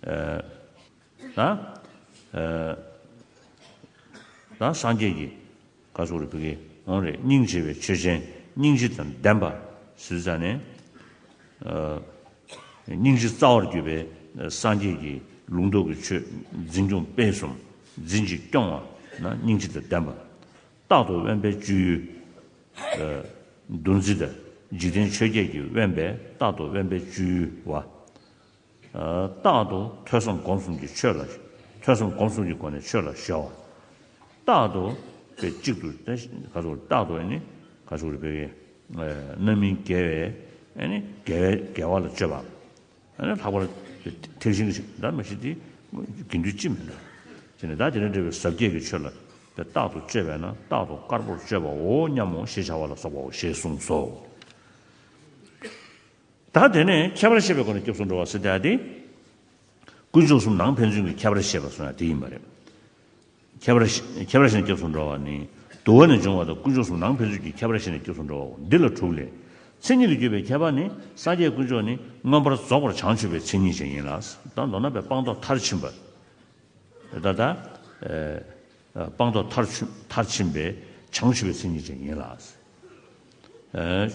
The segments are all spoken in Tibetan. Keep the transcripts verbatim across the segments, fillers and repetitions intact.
ད་ད་སངས་རྒྱས་ཀྱི་ག་སོགས་རེ་བུ་གི་འོང་རེད། སྙིང་རྗེ་བའི་ཆོས་ཅན། སྙིང་རྗེ་དང་ལྡན་པ་ཟེར་ཙང་ནས། སྙིང་རྗེ་རྩ་བར་གྱུར་པའི་སངས་རྒྱས་ཀྱི་ལུང་རྟོགས་ཀྱི་ཆོས་འཛིན་སྐྱོང་སྤེལ་གསུམ་འཛིན་ཅིང་སྐྱོང་བ་ན་སྙིང་རྗེ་དང་ལྡན་པ། རྟག་ཏུ་དབེན་པའི་སྤྱོད་ཡུལ། འདུ་འཛི་དང་འཇིག་རྟེན་ཆོས་བརྒྱད་ཀྱིས་དབེན་པའི་རྟག་ཏུ་དབེན་པའི་སྤྱོད་ཡུལ་བ། རྟག་ཏུ་ཐོས་བསམ་སྒོམ་གསུམ་གྱི་ཆོས་ལ། ཐོས་བསམ་སྒོམ་གསུམ་གྱི་སྒོ་ནས་ཆོས་ལ་གཞོལ་བ། རྟག་ཏུ་པའི་གཅིག་ཏུ་ག་ཚོད་རྟག་ཏུ་ནི་ག་ཚོད་རེ་བའི་རྣམ་སྨིན་དགེ་བའི་ནི་དགེ་བའི་དགེ་བ་ལ་སྤྱོད་པ། ལྷག་པར་ཐེག་ཆེན་གྱི་ད་མི་ཤི་དེ་དགེ་འདུན་ཅི་མིན་འདྲ། དེ་ནས་ད་དེ་ནས་འབྲེལ་བའི་ཟབ་རྒྱས་ཀྱི་ཆོས་ལ་རྟག་ཏུ་སྤྱོད་པས་ན་རྟག་ཏུ་དཀར་པོར་སྤྱོད་པའོ་སྙམ་མོ་ཞེས་བྱ་བ་ལ་སོགས་པའོ་ཞེས་གསུངས་སོ། ད་དེ་ནས་ཁྱད་པར་ཤེས་པའི་སྒོ་ནས་སྐྱབས་སུ་འགྲོ་བ་ཟེར་ཏེ། དཀོན་མཆོག་གསུམ་ནང་ཕན་ཚུན་གྱི་ཁྱད་པར་ཤེས་པ་གསུངས་ཡ་དེ་ཡིན་པ་རེད། ཁྱད་པར་ཤེས་ཁྱད་པར་ཤེས་ནས་སྐྱབས་སུ་འགྲོ་བ་ནི། དུ་བ་ནས་འབྱུང་བ་དང་དཀོན་མཆོག་གསུམ་ནང་ཕན་ཚུན་གྱི་ཁྱད་པར་ཤེས་ནས་སྐྱབས་སུ་འགྲོ་བའོ། འདི་ལ་དྲུག་ལས། མཚན་ཉིད་ལ་གྱུར་པའི་ཁྱད་པར་ནི། སངས་རྒྱས་དཀོན་མཆོག་ནི་མངོན་པར་རྫོགས་པར་བྱང་ཆུབ་པའི་མཚན་ཉིད་ཅན་ཡིན་ལ། ད་མདོར་ན་པའི་སྤངས་རྟོགས་མཐར་ཕྱིན་པ། ད་ལྟ་སྤངས་རྟོགས་མཐར་ཕྱིན་མཐར་ཕྱིན་པའི་བྱང་ཆུབ་པའི་མཚན་ཉིད་ཅན་ཡིན་ལ།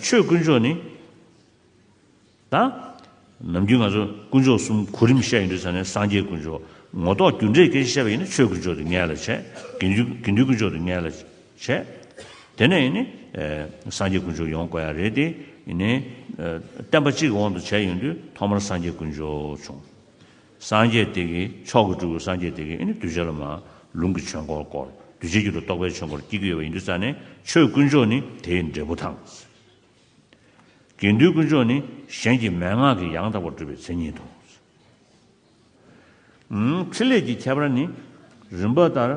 ཆོས་དཀོན་མཆོག་ནི། ད། ནམ་རྒྱུན་ང་ཚོ་དཀོན་མཆོག་གསུམ་གོ་རིམ་བཤད་ཡོང་དུས་ཙ་ནས་སངས་རྒྱས་དཀོན་མཆོག་ངོ་ཐོག་རྒྱུ་འབྲས་སྐད་ཆ་བཤད་པ་ཡིན་ན་ཆོས་དཀོན་མཆོག་དེ་སྔོན་ལ་བྱས། དགེ་འདུན་དགེ་འདུན་དཀོན་མཆོག་དེ་སྔོན་ལ་བྱས། དེ་ནས་ཡིན་ནི། སངས་རྒྱས་དཀོན་མཆོག་ཡོང་དགོས་ཡ་རེད་དེ། ཡིན་ནི། བསྟན་པ་གཅིག་གི་དབང་དུ་བྱས་ཡོང་དུས་ཐོག་མར་སངས་རྒྱས་དཀོན་མཆོག་བྱུང་། སངས་རྒྱས་དེ་གི་མཆོག་གི་སྤྲུལ་སྐུ་སངས་རྒྱས་དེ་གི་ཡིན་ནི་གདུལ་བྱ་ལ་མ་ལུང་གི་ཆོས་འཁོར་བསྐོར། གདུལ་བྱའི་རྒྱུད་དུ་རྟོགས་པའི་ཆོས་འཁོར་སྐྱེ་གི་ཡོད་པ་ཡིན་དུས་ཙ་ནས་ཆོས་དཀོན་མཆོག་ནི་དེའི་འབྲས་བུ་དང་། དགེ་འདུན་དཀོན་མཆོག་ནི་གཞན་གྱི་མན་ངག་གིས་ཡང་དག་པར་སྒྲུབ་པའི་མཚན་ཉིད་དོ། ཕྲིན་ལས་ཀྱི་ཁྱད་པར་ནི། རིམ་པ་ལྟར།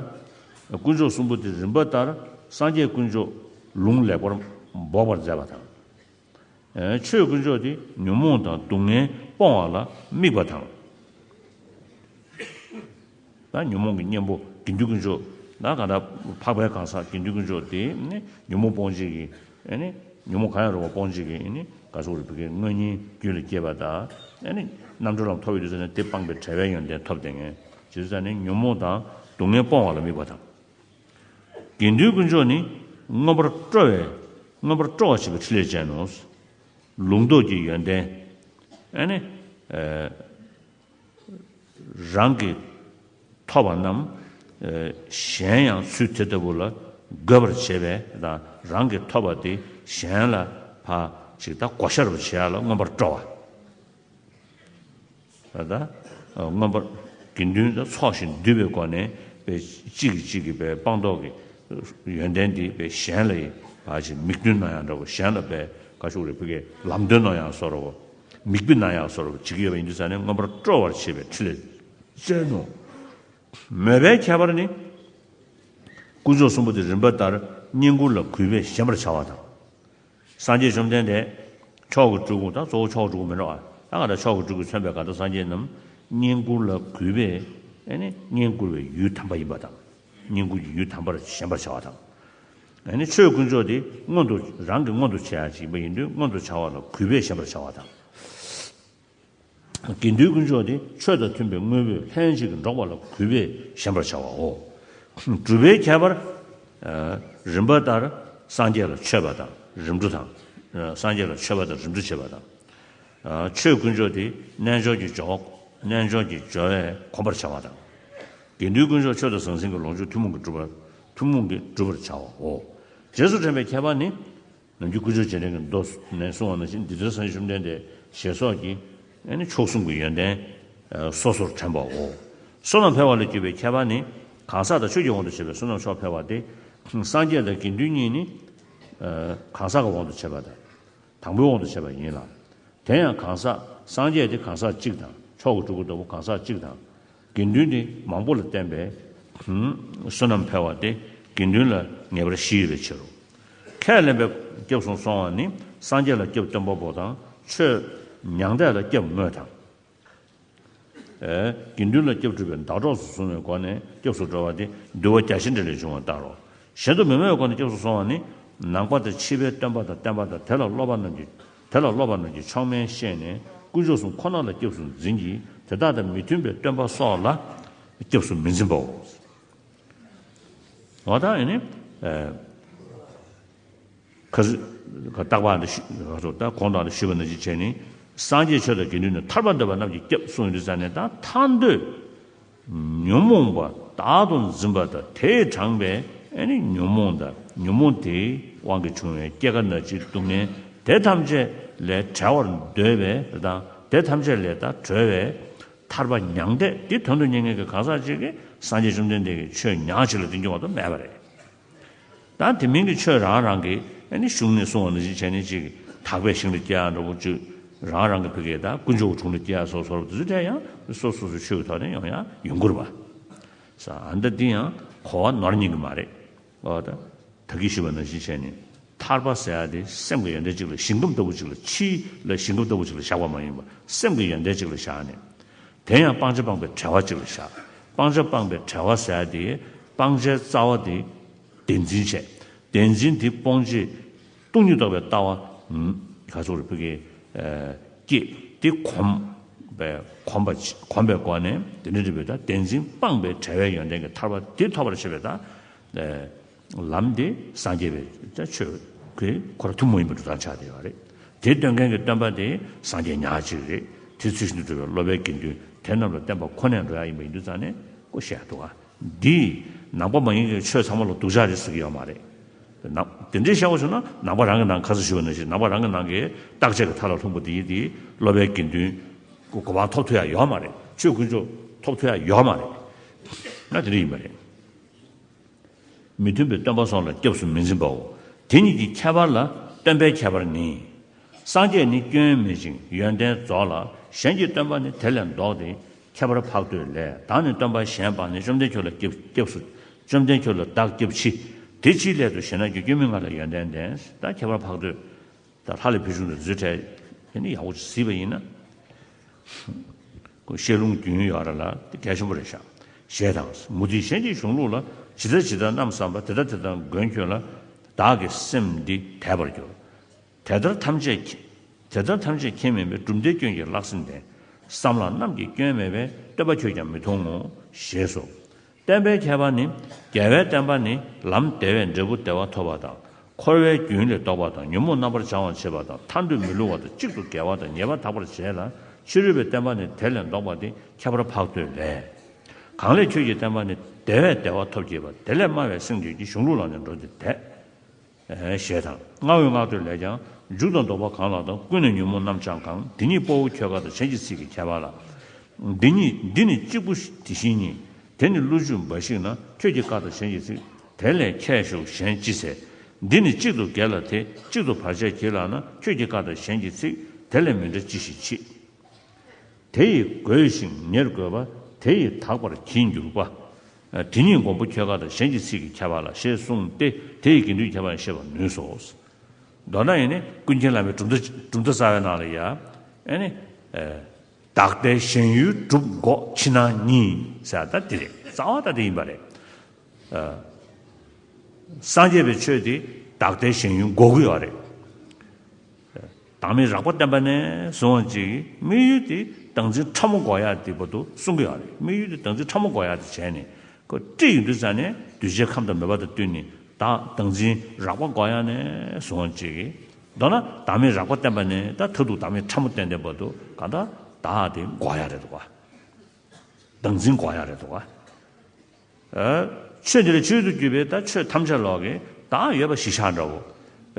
དཀོན་མཆོག་གསུམ་པོ་དེ་རིམ་པ་ལྟར་སངས་རྒྱས་དཀོན་མཆོག་ལུང་ལེགས་པར་འབོགས་པར་མཛད་པ་དང་། ཆོས་དཀོན་མཆོག་དེ་ཉོན་མོངས་དང་སྡུག་བསྔལ་སྤོང་བ་ལ་དམིགས་པ་དང་། ད་ཉོན་མོངས་ཀྱི་གཉེན་པོ་དགེ་འདུན་དཀོན་མཆོག་ད་ག་ད་འཕགས་པའི་གང་ཟག་དགེ་འདུན་དཀོན་མཆོག་དེ་ནི་ཉོན་མོངས་སྤོང་བྱེད་ཀྱི་ཨེ་ནི་ཉོན་མོངས་གང་ཡང་རུང་བ་སྤོང་བྱེད་ཀྱི་ཨེ་ནི་ག་སོགས་རིགས་པའི་དངོས་གཉེན་རྒྱུད་ལ་སྐྱེས་པ་དང་ཨེ་ནི་རྣམ་གྲོལ་ལམ་ཐོབ་ཡོད་དུས་ཙ་ནས་དེ་སྤངས་པའི་བྲལ་བའི་ཡོན་ཏན་ཐོབ་བསྡད་མཁན་བྱེད་དུས་ཙ་ནས་ཉོན་མོངས་དང་སྡུག་བསྔལ་སྤོང་བ་ལ་དམིགས་པ་དང་། དགེ་འདུན་དཀོན་མཆོག་ནི་མངོན་པར་སྤྲོ་བའི་མངོན་པར་སྤྲོ་བར་བྱེད་པའི་ཕྲིན་ལས་ཅན་ནོ། ལུང་རྟོགས་ཀྱི་ཡོན་ཏན་ཨེ་ནི། རང་གིས་ཐོབ་པ་རྣམས་གཞན་ཡང་ཚུལ་དེ་ལྟ་བུ་ལ་འགོད་པར་བྱེད་པས་དང་རང་གིས་ཐོབ་པ་དེ་གཞན་ལ་ཕར་ཅིག་ད་བགོ་བཤའ་རུ་བྱེད་ཡ་ལ་མངོན་པར་སྤྲོ་བ། ད་ལྟ་མངོན་པར་དགེ་འདུན་ད་ཚོགས་ཤིང་འདུས་པའི་སྒོ་ནས་པའི་གཅིག་གིས་གཅིག་གིས་པའི་སྤངས་རྟོགས་ཀྱི་ཡོན་ཏན་དེ་པའི་གཞན་ལ་ཡི་ཕར་ཅིག་མིག་སྟོན་གནང་ཡ་འདྲ་བོ་གཞན་ལ་པའི་བཀའ་ཤོག་རེ་ཕུལ་གྱི་ལམ་སྟོན་གནང་ཡ་བཟོ་འདྲ་བོ། མིག་དཔེ་གནང་ཡག་བཟོ་འདྲ་བྱེད་ཀྱི་ཡོད་པ་ཡིན་དུས་ཙང་ནས་མངོན་པར་སྤྲོ་བར་བྱེད་པའི་ཕྲིན་ལས་ཅན་ནོ། མོས་པའི་ཁྱད་པར་ནི། དཀོན་མཆོག་གསུམ་པོ་དེ་རིམ་པ་ལྟར་བསྙེན་བཀུར་ལ་གུས་པས་ཞེན་པར་བྱ་བ་དང་། སངས་རྒྱས་བཅོམ་ལྡན་འདས་མཆོག་གི་སྤྲུལ་སྐུ་དང་གཙོ་བོ་མཆོག་གི་སྤྲུལ་སྐུ་མིན་འགྲོ་བ། ད་ང་ལ་མཆོག་གི་སྤྲུལ་སྐུས་མཚོན་པའི་གང་ལྟར་སངས་རྒྱས་རྣམས་བསྙེན་བཀུར་ལ་གུས་པས་ཨེ་ནི་བསྙེན་བཀུར་བའི་ཡུལ་དམ་པ་ཡིན་པ་དང་། བསྙེན་བཀུར་གྱི་ཡུལ་དམ་པར་ཞེན་པར་བྱ་བ་དང་། ཨ་ནི་ཆོས་དཀོན་མཆོག་དེ་མངོན་དུ་རང་གིས་མངོན་དུ་བྱེད་ཡ་ཅིག་ཡིན་པ་ཡིན་དུས་མངོན་དུ་བྱ་བ་ལ་གུས་པས་ཞེན་པར་བྱ་བ་དང་། དགེ་འདུན་དཀོན་མཆོག་དེ་ཆོས་དང་མཐུན་པའི་དངོས་པོས་ལྷན་ཅིག་འགྲོགས་པ་ལ་གུས་པས་ཞེན་པར་བྱ་བའོ། སྒྲུབ་པའི་ཁྱད་པར། རིམ་པ་ལྟར་སངས་རྒྱས་ལ་མཆོད་པ་དང་རིམ་གྲོ་དང་། སངས་རྒྱས་ལ་མཆོད་པ་དང་རིམ་གྲོ་བྱེད་པ་དང་། ཆོས་དཀོན་མཆོག་དེ་རྣལ་འབྱོར་གྱི་སྦྱོར་རྣལ་འབྱོར་གྱི་སྦྱོར་བས་གོམས་པར་བྱ་བ་དང་། དགེ་འདུན་དཀོན་མཆོག་ཆོས་དང་ཟང་ཟིང་གི་ལོངས་སྤྱོད་ཐུན་མོང་གིས་སྒྲུབ་པར་ཐུན་མོང་གིས་སྒྲུབ་པར་བྱའོ། རྗེས་སུ་དྲན་པའི་ཁྱད་པར་ནི། ནམ་རྒྱུན་དཀོན་མཆོག་རྗེས་དྲན་གྱི་མདོ་ནས་གསུངས་པ་ནང་བཞིན་འདི་ལྟར་སངས་རྒྱས་བཅོམ་ལྡན་འདས་ཞེས་སོགས་ཀྱི་ཨ་ནི་མཆོག་གསུམ་གྱི་ཡོན་ཏན་སོ་སོར་དྲན་པའོ། བསོད་ནམས་འཕེལ་བ་ལ་གྱུར་པའི་ཁྱད་པར་ནི། གང་ཟག་དང་ཆོས་ཀྱི་དབང་དུ་བྱས་པའི་བསོད་ནམས་མཆོག་འཕེལ་བ་སྟེ། སངས་རྒྱས་དང་དགེ་འདུན་གཉིས་ནི། གང་ཟག་གི་དབང་དུ་བྱས་པ་དང་། དང་པོའི་དབང་དུ་བྱས་པ་ཡིན་ལ། དེ་ཡང་གང་ཟག་སངས་རྒྱས་དེ་གང་ཟག་གཅིག་དང་མཆོག་གི་སྤྲུལ་སྐུ་ལྟ་བུ་གང་ཟག་གཅིག་དང་། དགེ་འདུན་དེ་མང་པོ་ལ་བརྟེན་པས། བསོད་ནམས་འཕེལ་བ་སྟེ་དགེ་འདུན་ལ་ངེས་པར་བཞི་ཡོད་པའི་ཕྱིར་རོ། ཁས་ལེན་པའི་སྐྱབས་སུ་སོང་བ་ནི་སངས་རྒྱས་ལ་སྐྱབས་སྟོན་པ་པོ་དང་ཆོས་མྱང་འདས་ལ་སྐྱབས་དངོས་དང་། དགེ་འདུན་ལ་སྐྱབས་སྒྲུབ་པའི་ཟླ་གྲོགས་སུ་བཟུང་བའི་སྒོ་ནས་སྐྱབས་སུ་འགྲོ་བ་དེ་འདུལ་བ་རྒྱ་ཆེར་འགྲེལ་ལས་འབྱུང་བ་ལྟར་རོ། གཞན་དུ་མི་སྨྲ་བའི་སྒོ་ནས་སྐྱབས་སུ་སོང་བ་ནི། ནང་པ་དང་ཕྱི་པའི་སྟོན་པ་དང་བསྟན་པ་དང་དེ་ལ་སློབ་པ་རྣམས་ཀྱི་དེ་ལ་སློབ་པ་རྣམས་ཀྱི་མཆོག་དམན་ཤེས་ནས་དཀོན་མཆོག་གསུམ་ཁོ་ན་ལ་སྐྱབས་སུ་འཛིན་གྱི་ དེ་དག་དང་མི་མཐུན་པའི་སྟོན་པ་སོགས་ལ་སྐྱབས་སུ་མི་འཛིན་པའོ། འོ་ད་ཨེ་ནི། ཁ་རྟག་པ་འདི་ཞུ་ད་གོང་དུ་ཞུས་པ་ནང་བཞིན་བྱས་ནས་སངས་རྒྱས་ཆོས་དང་དགེ་འདུན་ནི་ཐར་པ་འདོད་པ་རྣམས་ཀྱི་སྐྱབས་གསུངས་ཡོད་དུས་ཙང་ནས། ད་ཐར་འདོད་ཉོན་མོངས་པ་བདག་ཏུ་འཛིན་པ་དང་དེས་དྲངས་པའི་ཨེ་ནི་ཉོན་མོངས་དང་ཉོན་མོངས་དེའི་དབང་གིས་བྱུང་བའི་སྐྱེ་རྒ་ན་འཆིའི་སྡུག་བསྔལ་དེ་ཐམས་ཅད་ལས་བྲལ་བར་འདོད་པའི་དང་དེ་ཐམས་ཅད་ལས་ད་གྲོལ་བའི་ཐར་པ་མྱང་འདས་དེ་དོན་དུ་གཉེར་མཁན་གྱི་གང་ཟག་ཅིག་གིས་སངས་རྒྱས་བཅོམ་ལྡན་འདས་ཀྱི་ཆོས་མྱང་ཞིག་ལ་དེ་འགྱུར་བ་དུ་མེད་པ་རེད། ད་དེ་མིན་གྱི་ཆོས་རང་རང་གི་ཨ་ནི་གཞུང་ནས་གསུངས་པ་ནང་བཞིན་བྱས་ནས་ཅིག་དག་པའི་ཞིང་ལ་སྐྱེ་ཡག་འདྲ་པོ་ཅིག་རང་རང་གི་ཕ་གི་ད་དཀོན་མཆོག་གི་དྲུང་ལ་སྐྱེ་ཡག་སོགས་སོགས་དེ་ཚོ་དེ་ཡང་སོ་སོ་སོ་ཆོས་ཀྱི་ཐོག་ནས་ཡོང་ཡག་ཡོང་གི་རེད་པ། ས་ཨ་ནི་ད་འདི་ཡང་གོ་བ་ནོར་ཉན་གྱི་མ་རེད། འོ་ད་ད་གིན་ཞུས་པ་ནང་བཞིན་བྱས་ནས་ཐར་པ་ཟེར་ཡག་དེ་སེམས་ཀྱི་ཡོན་ཏན་གཅིག་ལ་ཞིང་ཁམས་ལྟ་བུ་གཅིག་ལ་ཕྱིའི་ལ་ཞིང་ཁམས་ལྟ་བུ་གཅིག་ལ་བཞག་པ་མ་ཡིན་པ་སེམས་ཀྱི་ཡོན་ཏན་གཅིག་ལ་བཞག་ནས། དེ་ཡང་སྤང་བྱ་སྤངས་པའི་བྲལ་བ་གཅིག་ལ་བཞག་སྤང་བྱ་སྤངས་པའི་བྲལ་བ་ཟེར་ཡག་དེ་སྤང་བྱའི་རྩ་བ་དེ་བདེན་འཛིན་བྱས། བདེན་འཛིན་དེ་སྤོང་བྱེད་སྟོང་ཉིད་རྟོགས་པའི་ལྟ་བ་ག་ཚོད་རེ་ཕུལ་གི་སྐྱེས་དེ་གོམས་པའི་གོམས་པ་གོམས་པའི་སྒོ་ནས་དེ་འདྲ་འདྲ་བའི་ད་བདེན་འཛིན་སྤངས་པའི་བྲལ་བའི་ཡོན་ཏན་གྱི་ཐར་པ་དེ་ཐོབ་པར་བྱེད་པའི་ད་ལམ་དེ་སངས་རྒྱས་པའི་ད་ཆོས་ཀྱི་ཁོ་རང་ཐུན་མོང་ཡིན་པའི་འགྲོ་སྟངས་ཆགས་བསྡད་ཡོད་རེད། དེ་སྟོན་མཁན་གྱི་སྟོན་པ་དེ་སངས་རྒྱས་ཉག་གཅིག་རེད། དེ་ཚུལ་བཞིན་དུ་སྒྲུབ་པའི་སློབ་པའི་དགེ་འདུན་དེ་རྣམས་ལ་བསྟན་པ་ཁོ་ནས་འགྲོ་ཡག་ཡིན་པ་ཡིན་དུས་ཙང་ནས་ཀོ་བཤད་འདུག་ག་འདིས་ནང་པ་མ་ཡིན་གྱི་ཆོས་ཚང་མ་ལ་སྡུག་ཅག་རེད་ཟེར་གྱི་ཡོད་མ་རེད། ནང་དེ་འདྲའི་བཤད་པ་བྱུང་ན་ནང་པ་རང་གི་ནང་ཁ་སང་ཞུས་པ་ནང་བཞིན་ནང་པ་རང་གི་ནང་གི་བརྟག་དཔྱད་ཀྱི་མཐའ་ལ་ལྷུང་པ་དེ་ཡིན་དེ་སློབ་པའི་དགེ་འདུན་གོ་གོ་འཕང་ཐོབ་ཐུབ་ཡག་ཡོད་མ་རེད། ཆོས་དཀོན་མཆོག་ཐོབ་ཐུབ་ཡག་ཡོད་མ་རེད། ང་དེ་འདྲ་ཡིན་པ་རེད། མི་མཐུན་པའི་སྟོན་པ་སོགས་ལ་སྐྱབས་སུ་མི་འཛིན་པའོ། དེ་གཉིས་ཀྱི་ཁྱད་པར་ལ་སྟོན་པའི་ཁྱད་པར་ནི། སངས་རྒྱས་ནི་སྐྱོན་མེད་ཅིང་ཡོན་ཏན་རྫོགས་ལ་གཞན་གྱི་སྟོན་པ་ནི་དེ་ལས་ལྡོག་སྟེ་ཁྱད་པར་འཕགས་བསྟོད་ལས། བདག་ནི་སྟོན་པ་གཞན་སྤངས་ནས། བཅོམ་ལྡན་ཁྱོད་ལ་སྐྱབས་སྐྱབས་སུ། བཅོམ་ལྡན་ཁྱོད་ལ་བདག་སྐྱབས་མཆི། དེ་ཅིའི་སླད་དུ་ཞེ་ན། ཁྱོད་སྐྱོན་མི་མངའ་ལ་ཡོན་ཏན་ལྡན། ད་ཁྱད་པར་འཕགས་བསྟོད། ད་ལྷ་ལས་ཕུལ་བྱུང་དུ་བརྫུས་བྲལ་དེ་ནི་ཡག་པོ་ཅིག་གཟིགས་པ་ཡིན་ན། ཁོ་བཤད་ལུང་རྒྱུན་ཡོད་ར་ལ་དེ་གལ་ཆེན་པོ་རེད་ཤག་ཞེས་དང་། མུ་སྟེགས་གཞན་གྱི་གཞུང་ལུགས་ལ། ཇི་ལྟ་ཇི་ལྟར་རྣམ་བསམ་པ། དེ་ལྟ་དེ་ལྟར་མགོན་ཁྱོད་ལ། བདག་གི་སེམས་འདི་དད་པར་འགྱུར། དེ་ལྟར་ཐམས་ཅད་མཁྱེན། དེ་ལྟར་ཐམས་ཅད་མཁྱེན་མིན་པའི། གྲུབ་མཐའི་སྐྱོན་གྱིས་བརླག་ཟིན་ཏེ། བསམ་ལ་རྣམས་ཀྱིས་སྐྱོན་མེད་པའི། སྟོན་པ་ཁྱོད་ཀྱང་མི་མཐོང་ངོ་། ཞེས་སོ། བསྟན་པའི་ཁྱད་པར་ནི། རྒྱལ་བའི་བསྟན་པ་ནི་ལམ་བདེ་བས་འབྲས་བུ་བདེ་བ་ཐོབ་པ་དང་། འཁོར་བའི་རྒྱུན་ལས་ལྡོག་པ་དང་། ཉོན་མོངས་རྣམ་པར་སྦྱང་བར་བྱེད་པ་དང་། ཐར་འདོད་མི་བསླུ་བ་དང་། གཅིག་ཏུ་འགལ་བ་དང་ཉེས་པ་དག་པར་བྱེད་ལ། ཕྱི་རོལ་པའི་བསྟན་པ་ནི་དེ་ལས་ལྡོག་པ་སྟེ། ཁྱད་པར་འཕགས་བསྟོད་ལས། གང་ལས་ཁྱོད་ཀྱི་བསྟན་པ་ནི། བདེ་བས་བདེ་བ་ཐོབ་བགྱིས་པ། དེ་ལས་དམའ་བའི་སེམས་ཁྱོད་ཀྱིས། གཞུང་ལུགས་ལ་ནི་འགྲོ་སྟེ་དད། ཞེས་དང་། རྔ་བོའི་བསྔགས་བསྟོད་ལས་ཀྱང་། མཇུག་དང་ལྡོག་པ་གང་ལ་དང་། ཀུན་ནས་ཉོན་མོངས་རྣམ་བྱང་གང་། འདི་ཉིད་དཔའ་བོ་ཁྱོད་དགའ་དང་། གཞན་གྱི་ཚིག་གི་ཁྱད་པར་ལ། འདི་ཉིད་འདི་ནི་གཅིག་པུ་དེ་བཞིན་ཉིད། དེ་ནི་བསླུ་བཅུག་འབའ་ཞིག་ན། ཁྱོད་ཀྱིས་བཀག་དང་གཞན་གྱི་ཚིག། དེ་ལས་ཁྱད་ཞུགས་གཞན་ཅི་ཟད། འདི་ནི་གཅིག་ཏུ་འགལ་ལ་དེ། གཅིག་ཏུ་བར་ཆད་བགྱིད་ལགས་ན། ཁྱོད་ཀྱིས་བཀག་དང་གཞན་གྱི་ཚིག། དེ་ལས་མི་འདྲ་ཅི་ཞིག་མཆིས། དེ་ཡིས་རྒོད་ཅིང་ཉེར་རྒོད་པ། དེ་ཡིས་དག་པར་བགྱིད་འགྱུར་པ། དེ་ཉིད་མགོན་པོ་ཁྱོད་དགའ་དང་། གཞན་གྱི་ཚིག་གི་ཁྱད་པར་ལ། ཞེས་གསུངས་ཏེ། དེ་ཡི་དགེ་འདུན་ཁྱད་པར་ཡང་ཤེས་པར་ནུས་སོ། མདོར་ན་ཡིན་ནི་ཀུན་མཁྱེན་བླ་མའི་གྲུབ་མཐའ་གྲུབ་མཐའ་རྩ་བའི་ནང་ལ་ཡ། ཨེ་ནི། བདག་ལྟའི་གཞན་ཡུལ་སྒྲུབ་འགོག་ཕྱི་ནང་གཉིས་ཟེར་ད་དེ་རེད། རྩ་བ་ད་དེ་ཡིན་པ་རེད། སངས་རྒྱས་པའི་ཆོས་དེ་བདག་ལྟའི་གཞན་ཡུལ་འགོག་གི་ཡོད་རེད། བདག་མེད་རགས་པ་བསྟན་པ་ནས་བཟུང་བ་ཅིག་དམིགས་ཡུལ་དེ་བདག་འཛིན་ཕྲ་མོ་འགོག་ཡག་དེ་བར་དུ་གསུང་གི་ཡོད་རེད། དམིགས་ཡུལ་དེ་བདག་འཛིན་ཕྲ་མོ་འགོག་ཡག་དེ་བྱས་ནས་ཁོ་ཏྲི་ཡོང་དུས་ཙང་ནས་གདུལ་བྱའི་ཁམས་དང་མོས་པ་དང་བསྟུན་ནས་བདག་བདག་འཛིན་རགས་པ་འགོག་ཡག་ནས་བཟུང་བ་ཅིག་མདོར་ན་བདག་མེད་རགས་པ་བསྟན་པ་ནས་ད་མཐར་ཐུག་བདག་མེད་ཕྲ་མོ་བསྟན་བསྟན་བར་དུ་གང་ལྟར་བདག་དེ་འགོག་ཡག་རེད་འདུག་ག་བདག་འཛིན་འགོག་ཡག་རེད་འདུག་ག་ཆོས་འདི་ལ་བཅུད་དུ་གྱུར་པའི་ད་ཆོས་ཐམས་ཅད་ལོག་གི་བདག་ཡོད་པ་གཞི་བཞག་འདྲ་བོ།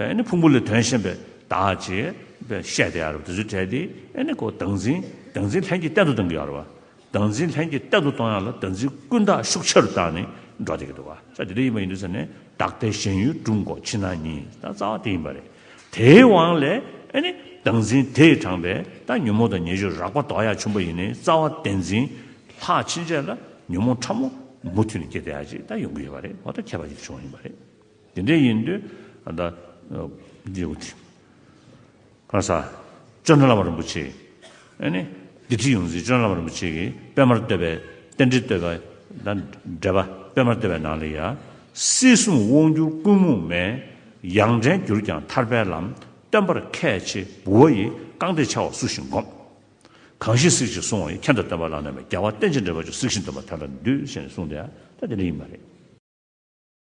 ཨེ་ནི་ཕུང་པོ་ལས་དོན་གཞན་པའི་བདག་ཅེས་བཤད་དེ་ཡོད་རེད་པ། དེ་ཚོའི་གྲས་དེ་ཨེ་ནི་ཁོ་བདག་འཛིན་བདག་འཛིན་ལྷན་སྐྱེས་གཏན་དུ་བཏང་གི་ཡོད་རེད་པ། བདག་འཛིན་ལྷན་སྐྱེས་གཏན་དུ་གཏོང་ཡག་ལ་བདག་འཛིན་ཀུན་བཏགས་ཤུགས་ཆེ་རུ་བཏང་ནས་འགྲོ་བསྡད་ཀྱི་འདུག་པ། ས་དེ་འདྲ་ཡིན་པ་ཡིན་དུས་ཙང་ནས་བདག་ལྟའི་གཞན་ཡུལ་སྒྲུབ་འགོག་ཕྱི་ནང་གཉིས་ད་རྩ་བ་དེ་ཡིན་པ་རེད། དེའི་དབང་ལས་ཨེ་ནི་བདག་འཛིན་དེས་དྲངས་པའི་ད་ཉོན་མོངས་དང་ཉེས་སྤྱོད་རགས་པ་ལྡོག་ཡག་བྱུང་པ་ཡིན་ནའི་རྩ་བ་བདེན་འཛིན་ལྷག་ཕྱིན་ཆད་ལ་ཉོན་མོངས་ཕྲ་མོ་མུ་མཐུད་ནས་སྐྱེ་བསྡད་ཡག་ཅིག་ད་ཡོང་གི་ཡོད་པ་རེད། འོ་ད་ཁྱད་པར་ཅིག་བྱུང་བ་ཡིན་པ་རེད། དེ་འདྲ་ཡིན་དུས་ཨ་ད་འདི་འོ་དེ་གང་ཟག་ཅོ་ནེ་བླ་མ་རིན་པོ་ཆེ་ཨ་ནི་སྡེ་ཁྲི་ཡོངས་འཛིན་ཅོ་ནེ་བླ་མ་རིན་པོ་ཆེ་གིས་པད་མར་བསྟོད་པའི་རྟེན་འབྲེལ་བསྟོད་པ་ད་འགྲེལ་པ་པད་མར་བསྟོད་པའི་ནང་ལ་ཡ། སྲིད་གསུམ་དབང་སྒྱུར་ཀུན་རྨོངས་མས། ཡང་འདྲེན་གྱུར་ཀྱང་ཐར་པའི་ལམ། སྟོན་པར་ཁས་འཆེ་ལྦུ་བ་ཡིས། རྐང་སྟེགས་འཆའ་བ་སུ་ཞིག་བསྒོམ། གང་ཞིག་གཟིགས་ཤིང་གསུང་བ་ཡི། མཁྱེན་དང་སྟོན་པ་བླ་ན་མེད། རྒྱལ་བ་རྟེན་ཅིང་འབྲེལ་བར་འབྱུང་། གཟིགས་ཤིང་འདོམས་པ་དེ་ལ་འདུད། ཞེས་གསུངས་ཏེ། ད་དེ་འདྲ་ཡིན་པ་རེད།